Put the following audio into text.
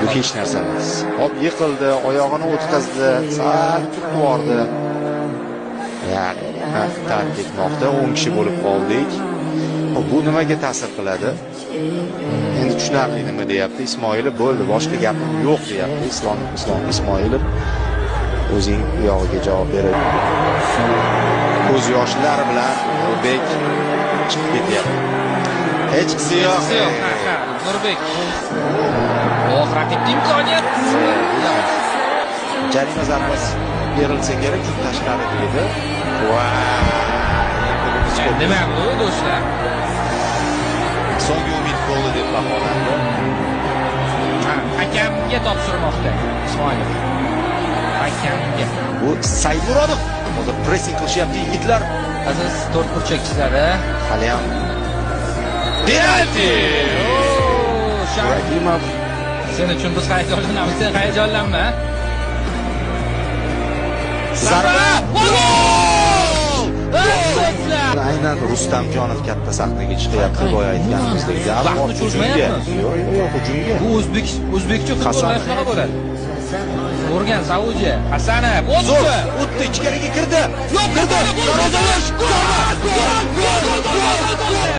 Bu hech narsa emas. Hop, yiqildi, oyog'ini o'tkazdi, sal turtib yubordi. Ya'ni tark etmoqda, 10 kishi bo'lib qoldik. Hop, bu nimaga ta'sir qiladi? Endi tushunarli nima deyapti Ismoilov, bo'ldi, boshqa gapim yo'q deyapti Islom Ismoilov. O'zing u yog'iga javob beradi. Ko'z yoshlar bilan Nurbek chiqib ketyapti. Hechqisi yo'q. Hechqisi yo'q. Ha, Nurbek. Oh, raqibga imkoniyat. Jarima zarbasi berilsa kerak, chunki tashqari deydi. Voy, endi buni Yani nima bu, do'stlar? So'nggi umid goli deb baholandi. Ha, hakamga topshirmoqda Ismoilov. Hakamga. Bu Saidmurodov. Hozir pressing qilishyapti yigitlar. Aziz to'rtburchak chizadi. Hali ham penalti! Ibragimov. Sen uchun biz hayajonlanamiz, sen hayajonlanma. Zarba! Gol! Do'stlar! Aynan Rustamjonov katta sahnaga chiqyapti, boya aytganimizdek. Vaqtni cho'zmayapmiz. Yo'q, yo'q, yo'q, hujumga. Bu o'zbekcha futbol Hasanov. shunaqa bo'ladi. O'rgan Saudiya, Hasanov, Zo'r, o'tdi. O'tdi, ichkariga kirdi. Yo'q, kirdi. Darvoza bo'sh. Gol! Gol! Gol! Gol! Gol!